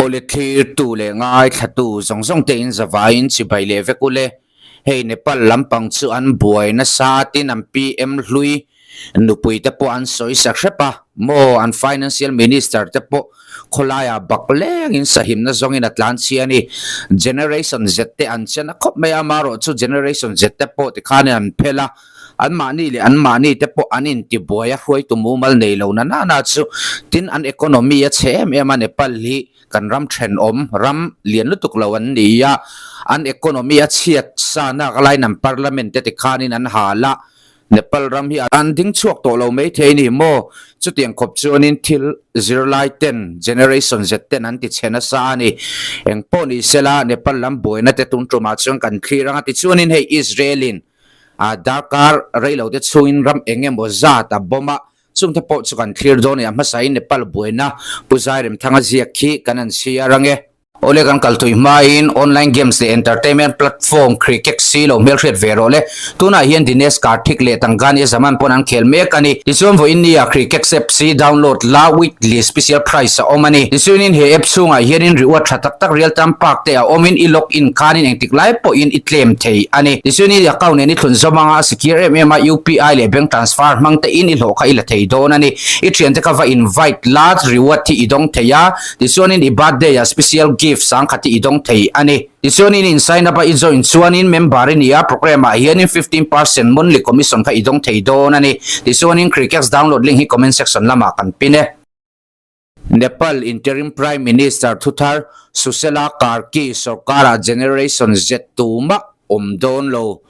Awle thlirtu leh ngaithlatu zawng zawng te in zavaiin chibai leh vek ule. Hei Nepal lampang chu an buai nasa tin an PM hlui nupui te pawh an sawi sa hrep a maw an Financial Minister te pawh khawlaiah bak lengin sahimna zawngin a tlan chhia a ni. Generation Z te an chen a khawp mai a, amaherawhchu Generation Z te pawh tikhanin an phel a. Anmahni leh anmahni te pawh an intibuai a, hruaitu mumal nei lo na nana chu. Tin, an economy a chhe em em a, Nepal hi kan ram thenawm, ram lian lutuk lo an ni a, an economy a chhiat sa nak laiin an parliament te tikhanin an hal a, Nepal ram hi an ding chhuak tawh lo maithei ni maw? Chutiang khawp chuanin thil zirlai ten, generation Z ten an ti chhe nasa a ni. Engpawh ni sela, Nepal lam buaina te tun tumah chuan kan thlir ang a, tichuanin hei Israel-in A darkar reilote chhungin ram eng emaw zat a bawm a, chungte pawh chu kan thlir dawn a ni. A hmasain Nepal buaina Pu Zairemthanga ziak khi kan han chhiar ang e. Awle kan kal tui hmain online games leh entertainment platform Cricket si lo hmelhriat ve rawh le. Tunah hian Dinesh Karthik leh Tangani Zaman pawn an khel mek a ni. Tichuan vawiin nia Cricket app si download la weekly special price a awm a ni. Tichuanin he app chhungah hianin reward tha tak tak real time park te a awmin i log in khanin engtik lai pawhin i claim thei a ni. Tichuan i account nen i thlun zawm anga a secure em em a, UPI leh bank transfer hmang te in i hlawh kha i la thei dawn a ni. I thiante kha va invite la, reward hi i dawng thei a, tichuanin i birthday ah special gift sangkhat hi i dawng thei a ni. Tichuanin in sign up a i join chuanin member i ni a, program ah hianin 15% monthly commission kha i dawng thei dawn a ni. Tichuanin Crickex download link hi comment section lamah kan pin e. Nepal Interim Prime Minister thuthar Sushila Karki sorkara Generation Z tumah awm dawn lo.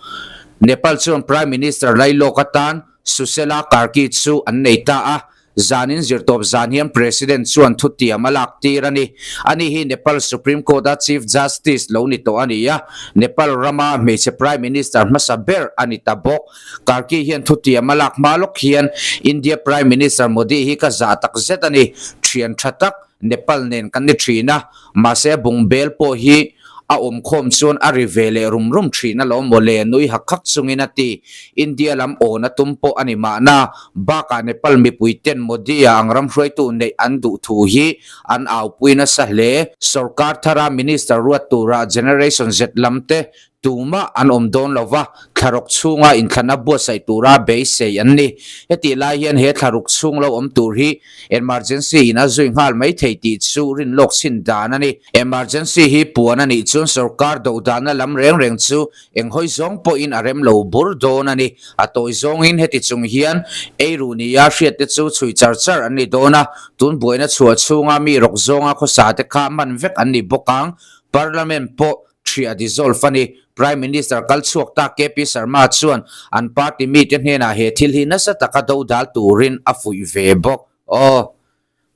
Nepal chuan Prime Minister lailawk atan Sushila Karki chu an nei ta a, zanin zirtawp zan hian President chuan thutiam a lak tir a ni. Ani hi Nepal Supreme Court-a Chief Justice lo ni tawh a ni a, Nepal rama hmeichhe Prime Minister hmasa ber a ni ta bawk. Karki hian thutiam a lak hma lawk hian India Prime Minister Modi hi ka zah tak zet a ni. Thian tha tak Nepal nen kan ni thin a, mahse bungbel pawh hi a awm khawm chuan a ri ve leh rum rum thin alawm mawle nui hak hak chungin a ti. India lam awn a tum pawh a ni mahna, bakah Nepal mipui ten Modi-a ang ram hruaitu neih an duh thu hi an aupui nasa hle. Sorkar thara Minister ruat tura Generation Z lam te Tumah an awm dawn lo va, thlaruk chhunga inthlana buatsaih tura beisei an ni. Hetih lai hian he thlaruk chhung lo awm tur hi emergency in a zui nghal mai thei tih chu rinlawk chhin dan a ni. Emergency hi puan a nih chuan sorkar dohdanna lam reng reng chu eng hawi zawng pawhin a rem lo bur dawn a ni. A tawi zawngin heti chung hian eiru nia hriatte chu chhui char char an ni dawn a, tun buaina chhuah chhunga mi rawk zawnga khawsa te kha man vek an ni bawk ang. Parliament pawh Thria dissolve a ni. Prime Minister kal chhuak ta KP Sharma chuan an party mite hnenah he thil hi nasa taka dodal turin a fuih ve bawk. Aw,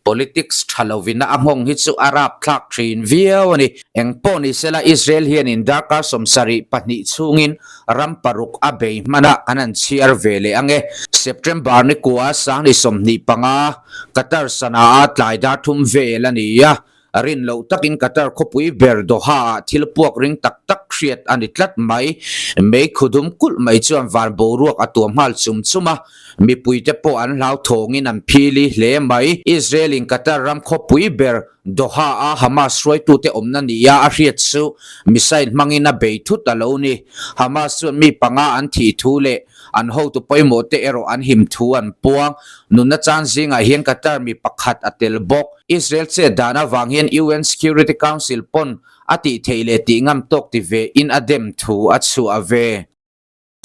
politics tha lovina a nghawng hi chu a rapthlak thin viau a ni. Engpawh ni sela Israel hianin darkar 72 chhungin ram paruk a bei hman a, kan han chhiar ve leh ang e. September ni kua 25 Qatar Sanaa tlai dar thum vel a ni a, A rin loh takin Qatar khawpui ber Doha-ah thil puak ring tak tak hriat a ni tlat mai. Mei khudum kulh mai chuan van boruak a tuam nghal chum chum a, mipuite pawh an hlauthawngin an phili hle mai. Israel-in Qatar ram khawpui ber Doha-a Hamas hruaitute awmna nia a hriat chu missile hmangin a bei thut a lo ni. Hamas chuan mi panga an thih thu leh An hotu pawimawh te erawh an him thu an puang. Nunna chan zingah hian Qatar mi pakhat a tel bawk. Israel chet dan avang hian UN Security Council pawn a tih theih leh tih ngam tawk ti ve in a dem thu a chhuah ve.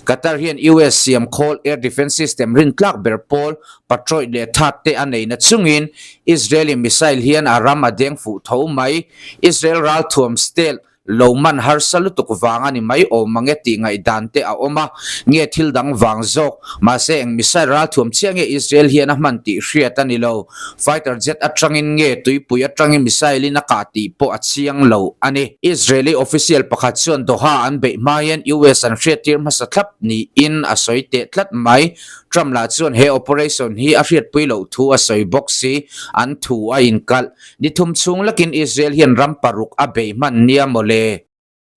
Qatar hian US siam khawl air defence system rintlak ber pawl Patriot leh Thad te a nei na chungin Israel-in missile hian a ram a deng fuh tho mai. Israel ralthuam stealth Lo man harsa lutuk vang a ni mai awm mang e tih ngaihdan te a awm a, nge thil dang vang zawk? Mahse eng missile ralthuam chiah nge Israel hian a hman tih hriat a ni lo. Fighter jet atangin nge tuipui atangin missile in a kah tih pawh a chiang lo a ni. Israeli official pakhat chuan Doha an beih hma hian US an hriattir hmasa thlap niin a sawi teh tlat mai. Trump lah chuan he operation hi a hriatpui loh thu a sawi bawk si, an thu a inkalh. Ni thum chhung lakin Israel hian ram paruk a bei hman nia mawle.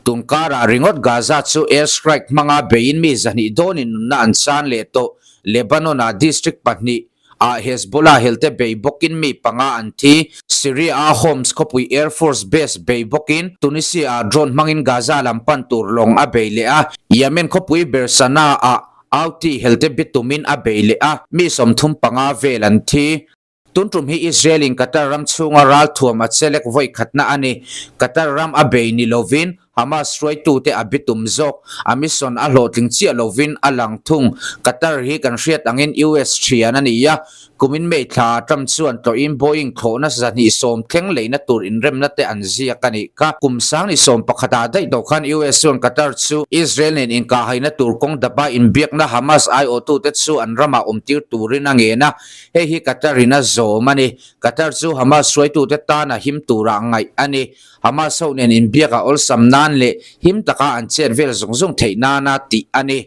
Tun karah ringawt Gaza chu air strike hmanga beiin mi 200 dawnin nunna an chan leh tawh. Lebanon-ah district pahnih Ah Hezbollah helte bei bawkin mi panga an thi. Syria-a Homs khawpui Air Force Base bei bawkin Tunisia-ah drone hmangin Gaza lam pan tur lawng a bei leh a. Yemen khawpui ber Sanaa-ah Houthi helte bitumin a bei leh a, mi 35 vel an thi. Tun tum hi Israel-in Qatar ram chhunga ralthuam a chelek vawi khatna a ni. Qatar ram a bei ni lovin Hamas hruaitute a bitum zawk. A mission a hlawhtling chiah lovin a lang thung. Qatar hi kan hriat angin US thian a ni a, kumin May thla Trump chuan tlawhin Boeing thlawhna 210 thleng leina tur inremna te an ziak a nih kha. Kum 2011 ah daih tawh khan US chuan Qatar chu Israel nen inkahhaina tur kawng dapa inbiakna Hamas aiawhtute chu an ramah awmtir turin a ngen a, hei hi Qatar in a zawm a ni. Qatar chu Hamas hruaitute tana him turah ngaih a ni. Hamas ho nen inbiak a awlsam nan leh him taka an chet vel zung zung theih nana tih a ni.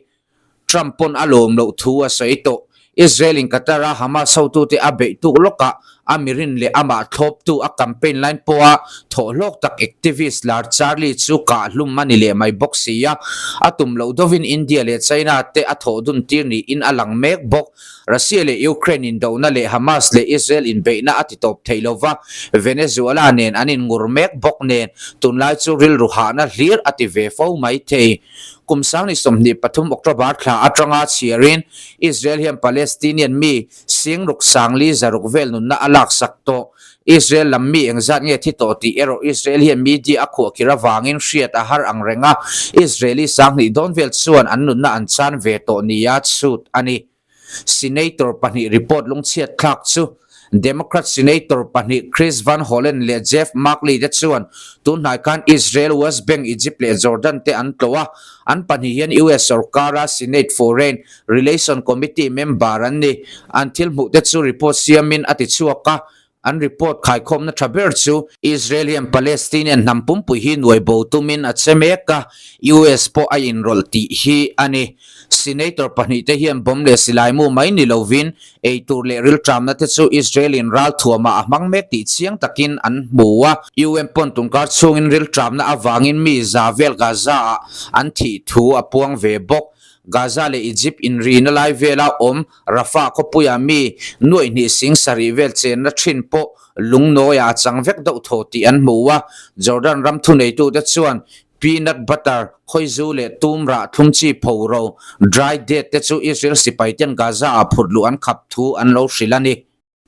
Trump pawn a lawm loh thu a sawi tawh. Israel in Qatar a Hamas hotute a beih tuk lawkah a mirin leh amah thlawptu a campaign line pawha thawhhlawk tak activist lar Charlie chu kah hlum a ni leh mai bawk si a. A tum loh dovin India leh China te a thawh dun tir niin a lang mek bawk. Russia leh Ukraine indohna leh Hamas leh Israel inbeihna a titawp thei lo va, Venezuela nen an inngur mek bawk nen tunlai chu rilru hahna hlir a ti ve fo mai thei. Kum 2023 October thla atanga chhiarin Israel hian Palestinian mi 64,600 vel nunna a laksak tawh. Israel lam mi engzat nge thi tawh tih erawh Israel hian media a khuahkhir avangin hriat a har ang reng a, Israeli 2000 dawn vel chuan an nunna an chan ve tawh nia chhut a ni. Senator pahnih report lungchhiat thlak chu Democrat Senator pahnih Chris Van Hollen leh Jeff Merkley te chuan tunhnai khan Israel, West Bank, Egypt leh Jordan te an tlawh a, an pahnih hian US sorkara Senate Foreign Relation Committee member an ni. An thil hmuh te chu report siamin a ti chhuak a, an report khaikhawmna tha ber chu Israel hian Palestinian hnam pumpui hi nuai bo tumin a che mek a, US pawh a inrawlh tih hi a ni. Senator pahnih te hian bomb leh silai mu mai ni lovin eitur leh rilṭamna te chu Israel in ralthuamah a hmang mek tih chiang takin an hmu a. UN pawn tunkar chhungin rilṭamna avangin mi za vel Gaza-ah an thih thu a puang ve bawk. Gaza leh Egypt inrina lai vela awm Rafah khawpuia mi nuaihnih 7000 vel chenna thin pawh lungnawiah a chang vek deuh thaw tih an hmu a. Jordan ram thuneitute chuan peanut butter, khawizu leh tumrah thlum chi pho ro, dry date, te chu Israel sipaiten Gaza-ah phurh luh an khap thu an lo hrilh a ni.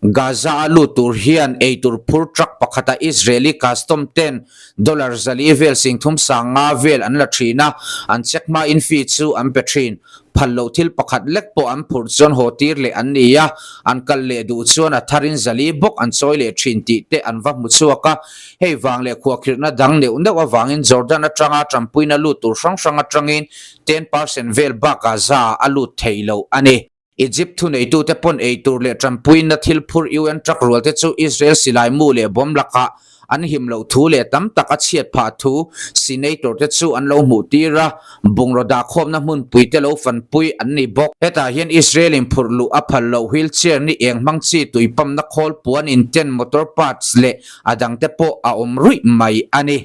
Gaza-a lut tur hian eitur phur truck pakhata Israeli custom ten dollar 400 vel 3500 vel an la thin a, an check hmain fee chu an pe thin. Phal loh thil pakhat lek pawh an phurh chuan haw tir leh an ni a, an kal leh duh chuan a tharin 400 bawk an chawi leh thin tih te an va hmu chhuak a. Hei vang leh khuahkhirhna dang neuh neuh avangin Jordan atanga tanpuina lut tur hrang hrang atangin 10% vel bak Gaza-ah a lut thei lo a ni. Egypt thuneitute pawn eitur leh tanpuina thil phur UN truck rualte chu Israel silai mu leh bomb lakah an him loh thu leh tam tak a chhiat phah thu Senator te chu an lo hmuh tir a, bungraw dahkhawmna hmunpui te lo fanpui an ni bawk. Hetah hian Israel in phurh luh a phal loh wheelchair ni eng hmang chi tui pump-na khawl puan in tent motor parts leh a dangte pawh a awm ruih mai a ni.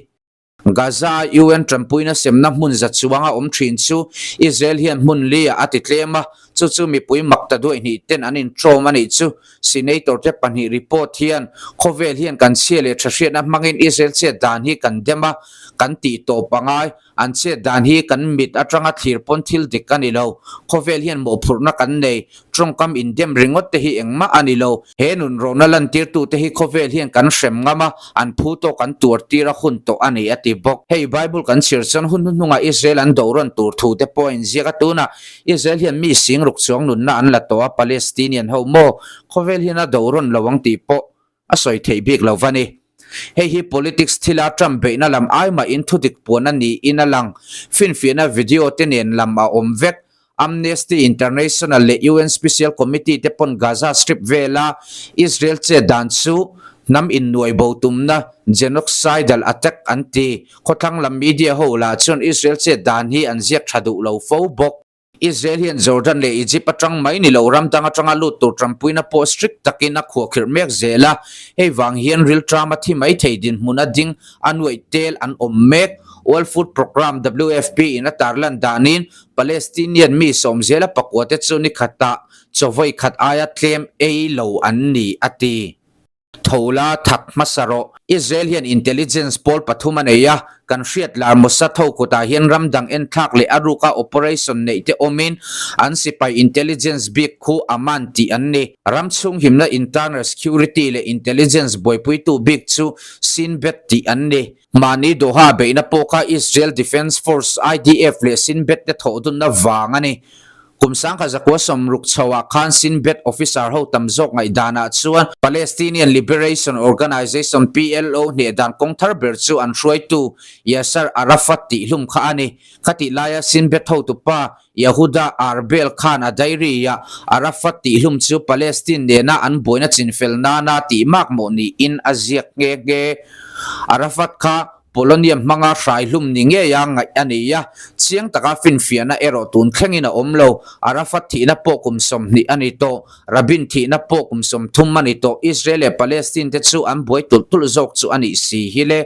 Gaza-a UN tanpuina semna hmun za chuanga awm thin chu Israel hian hmun li-ah a ti tlem a, chu chu mipui mak ta duai hnih ten an intrawm a nih chu. Senator te pahnih report hian khawvel hian kan chhia leh tha hriatna hmangin Israel chet dan hi kan dem a, kan tih tawp a ngai. An chet dan hi kan mit atanga thlir pawn thil dik a ni lo. Khawvel hian mawhphurhna kan nei. Tawngkam indem ringawt te hi engmah a ni lo. He nunrawhna lantirtute hi khawvel hian kan hrem ngam a, an phu tawk an tuar tir a hun tawh a ni a ti bawk. Hei Bible kan chhiar chuan hun hnuhnungah Israel an do rawn tur thu te pawh a inziak a, tunah Israel hian mi 6000 chuang nunna an la tawh a, Palestinian ho maw khawvel hian a do rawn lo ang tih pawh a sawi theih bik lo va ni. Hei hi politics thila Trump beihna lam ai mahin thudik puan a niin a lang. Finfiahna video te nen lam a awm vek. Amnesty International leh UN Special Committee te pawn Gaza Strip vela Israel chet dan chu hnam innuai bo tumna genocidal attack an ti. Khawthlang lam media ho lah chuan Israel chet dan hi an ziak tha duh lo fo bawk. Israel hian Jordan leh Egypt atang mai ni lo ram dang atanga lut tur tanpuina pawh strict takin a khuahkhirh mek zel a, hei vang hian rilṭama thi mai thei dinhmun a ding a nuaih tel an awm mek. World Food Programme, WFP, in a tarlan danin Palestinian mi sawmzela pakua te chu ni khatah chaw vawi khat aia tlem ei lo an ni, a ti. Tho la, thak hmasa rawh. Israel hian intelligence pawl pathum a nei a, kan hriat lar Mossad ho kutah hian ram dang enthlak leh a ruka operation neih te awmin an sipai intelligence bik khu Aman tih an ni. Ram chhung himna internal security leh intelligence buaipuitu bik chu Shin Bet tih an ni. Mahni Doha beihna pawh kha Israel Defence Force, IDF, leh Shin Bet te thawhdunna vang a ni. Kum sangkhat zakua sawmruk chhoah khan Shin Bet officer ho tam zawk ngaihdanah chuan Palestinian Liberation Organization, PLO, hneh dan kawng thar ber chu an hruaitu Yasser Arafat tih hlum kha a ni. Khatih laia Shin Bet hotupa Yehuda Arbel khan a diary-ah Arafat tih hlum chu Palestine nena an buaina chinfel nana tih makmawh niin a ziak nghe nghe. Arafat kha Polonium hmanga hrai hlum ni ngeia ngaih a ni a, chiang taka finfiahna erawh tun thlengin a awm lo. Arafat thihna pawh kum 20 a ni tawh, Rabin thihna pawh kum 30 a ni tawh. Israel leh Palestine te chu an buai tulh tulh zawk chu a nih si hi le.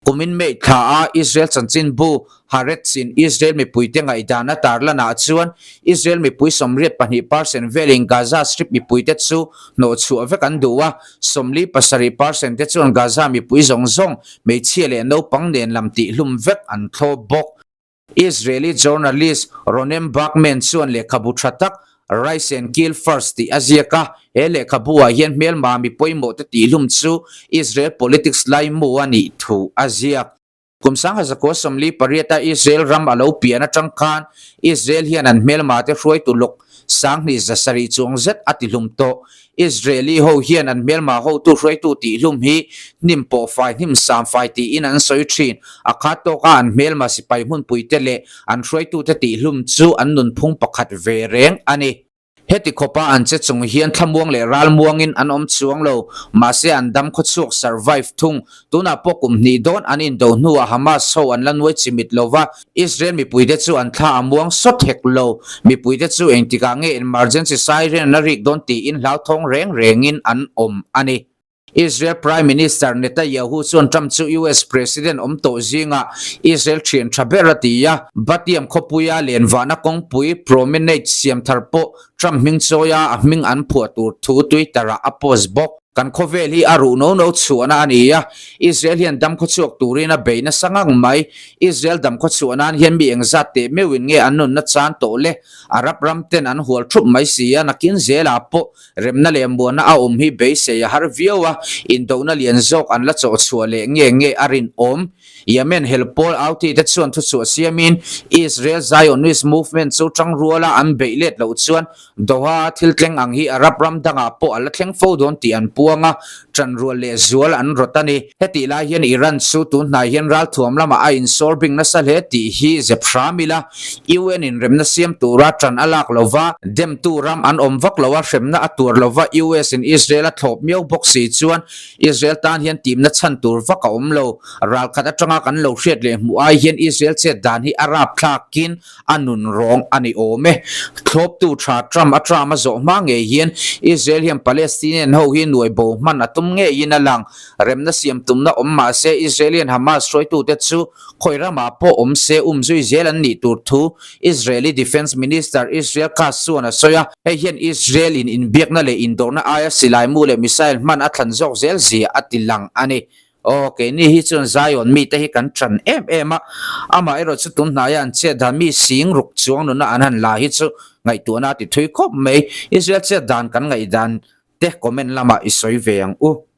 Kumin May thla a Israel chanchinbu Haaretz in Israel mipuite ngaihdan a tarlanah chuan Israel mipui 82 percent velin Gaza Strip mipuite chu hnawhchhuah vek an duh a, 47 percent te chuan Gaza mipui zawng zawng hmeichhia leh naupang nen lam tihhlum vek an thlawp bawk. Israeli journalist Ronen Bergman chuan lehkhabu tha tak Rise and Kill First tih a ziak a, he lehkhabu-ah hian hmelma mi pawimawhte tihhlum chu Israel politics laimu a nih thu a ziak. Kum 1948-a Israel ram a lo pian atang khan Israel hian an hmelmate hruaitu lawk 2700 chuang zet a tihlum tawh. Israeli ho hian an hmelma hotu hruaitu tihhlum hi hnim pawh fai hnim sam fai tiin an sawi thin. A khat tawka an hmelma sipai hmunpuite leh an hruaitute tihhlum chu an nunphung pakhat ve reng a ni. Heti khawpa an che chung hian thlamuang leh ralmuangin an awm chuang lo. Mahse an dam khawchhuak survive thung. Tunah pawh kum hnih dawn an indo hnuah Hamas ho an la nuai chimit lova, Israel mipuite chu an thla a muang sawt hek lo. Mipuite chu engtikah nge emergency siren an la rik dawn tiin hlauthawng reng rengin an awm a ni. Israel Prime Minister Netanyahu chuan Trump chu US President awm tawh zingah Israel thian tha ber a ti a. Batiam khawpuia lenvahna kawngpui promenade siam thar pawh Trump hming chawia a hming an phuah tur thu Twitter-ah a post bawk. Kan khawvel hi a ruh no no chhuahna a ni a, Israel hian dam khawchhuak turin a bei nasa ngang mai. Israel dam khawchhuah nan hian mi engzat teh meuhin nge an nunna chan tawh le? Arab ram ten an hual thup mai si a, nakin zelah pawh remna leh muanna a awm hi beisei a har viau a, indohna lian zawk an la chawhchhuah leh nge nge a rinawm. Yemen hel pawl Houthi te chuan thuchhuah siamin Israel Zionist movement chu tangruala an beih let loh chuan Doha thil tleng ang hi Arab ram dangah pawh a la thleng fo dawn tih an puang a, tanrual leh zual an rawt a ni. Hetih lai hian Iran chu tun hnai hian ralthuam lamah a insawr bing nasa hle tih hi zep hram ila, UN in remna siam tura tan a lak lova, demtu ram an awm vak lo a, hremna a tuar lova, US in Israel a thlawp miau bawk si chuan Israel tan hian timna chhan tur vak a awm lo. Ralkhat atanga kan lo hriat leh hmuh ai hian Israel chet dan hi a rapthlakin a nun rawng a ni awm e. Thlawptu tha Trump a term a zawh hma ngei hian Israel hian Palestinian ho hi nuai bo hman a tum ngeiin a lang. Remna siam tumna awm mah se Israel hian Hamas hruaitute chu khawi ramah pawh awm se umzui zel an nih tur thu Israeli Defence Minister Israel Katz chuan a sawi a, hei hian Israel in inbiakna leh indawrna aia silaimu leh missile hman a thlan zawk zel zia a ti lang a ni. Aw, keini hi chuan Zion mite hi kan ṭan em em a, amaherawh chu tun hnaia an chet dan mi sing ruk chuang nuna an han la hi chu ngaihtuahna a ti thui khawp mai. Israel chet dan kan ngaihdan te comment lamah i sawi ve ang u.